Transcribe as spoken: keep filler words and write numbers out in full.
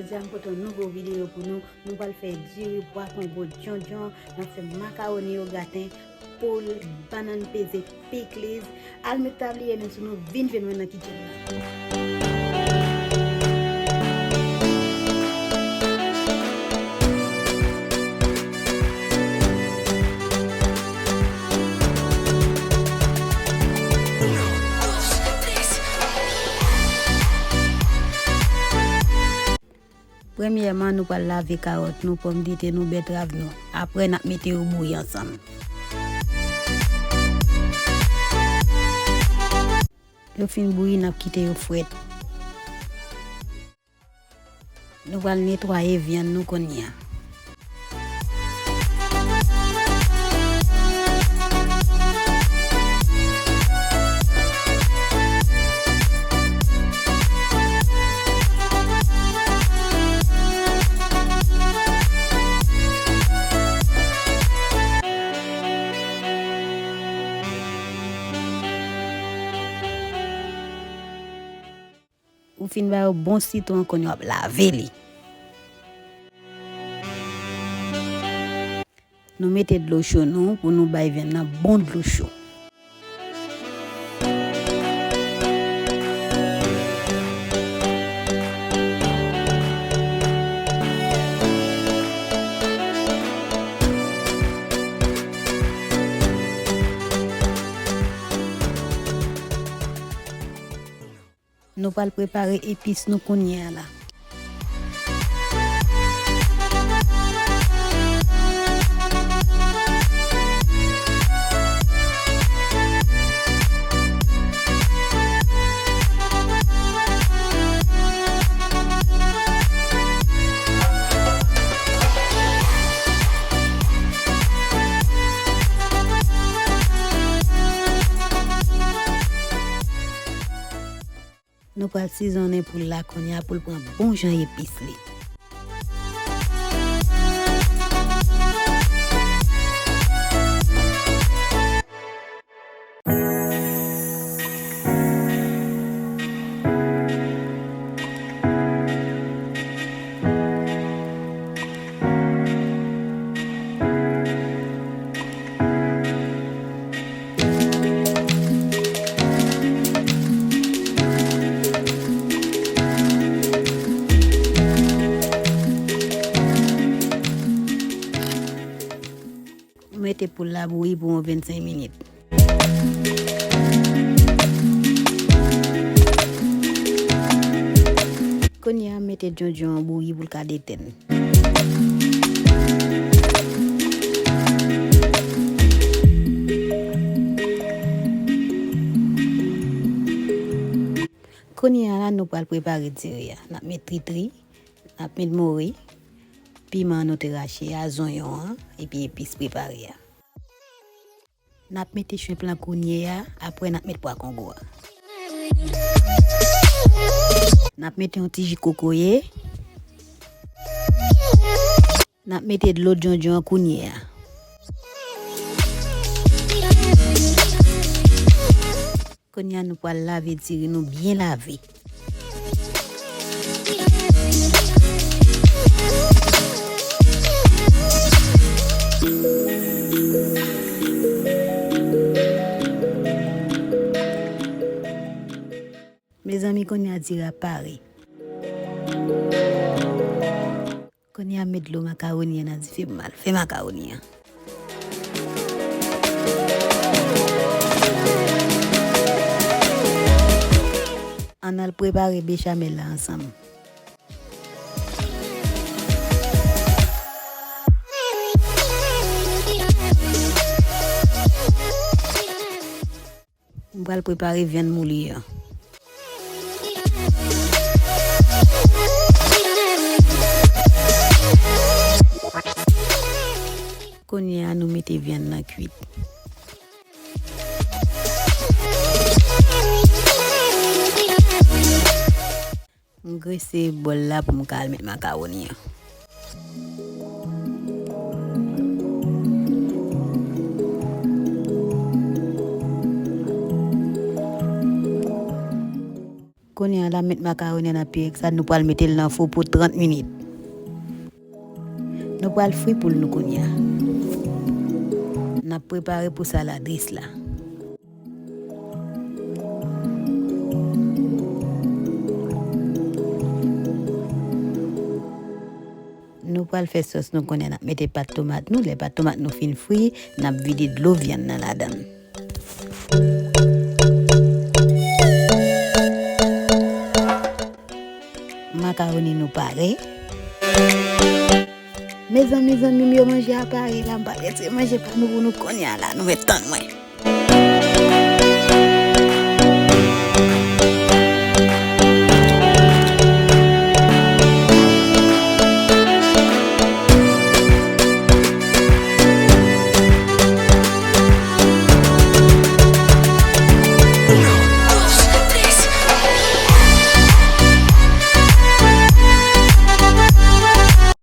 Jodi a m pote yon nouvo videyo pou nou. Nou pral fè diri pwa kongo djondjon, n ap fè makawoni o graten, poul, bannann peze, pikliz. Al met tabliye nou sou nou, vin jwenn mwen nan kichen nan. Premyèman, nou pral lave kawòt nou, pòmdetè nou, bètrav nou. Apre, n ap mete yo bouyi ansanm. Yo fin bouyi, n ap kite yo frèt. Nou pral netwaye vyann nou kounye a. Ou fin ba yo bon sitwon, kounye a w ap lave li. Nou mete dlo cho nou pou nou bay vyann nan bon dlo cho. Nou pral prepare epis nou kounye a la. Nou pral sizonnen poul la kounye a pou l pran bon jan epis li. Mete poul la bouyi pou yon vennsenk minit. Kounye a, mete djondjon an bouyi pou l ka detenn. Kounye a la, nou pral prepare diri a. N ap met tritri, n ap met mori, piman nou te rache a, zonyon an, epi epis prepare a. N ap mete chenp lan kounye a, apre n ap met pwa kongo a. N ap mete yon ti ji kokoye. N ap mete dlo djondjon an kounye a. Kounye a, nou pral lave diri nou byen lave. Mezanmi, kounye a diri a pare. Kounye a, m met dlo makawoni an nan dife pou m al fè makawoni an. Ann al prepare bechamèl la ansanm. M pral prepare vyann mouli an. Kounye a, nou mete vyann nan kwit. M grese bòl la pou m ka al met makawoni an. Kounye a la, m met makaroni an nan pyrex la, nou pral mete l nan fou pou trant minit. Nou pral fri poul nou kounye a. N ap prepare pou salad ris la. Nou pral fè sòs nou kounye a, n ap mete pat tomat nou. Lè pat tomat nou fin fri, n ap vide dlo vyann nan ladan l. Makaroni nou pare. Mezanmi, zanmi m yo, manje a pare la, m pral retire manje pa nou pou nou kounye a la, nou mèt tann mwen.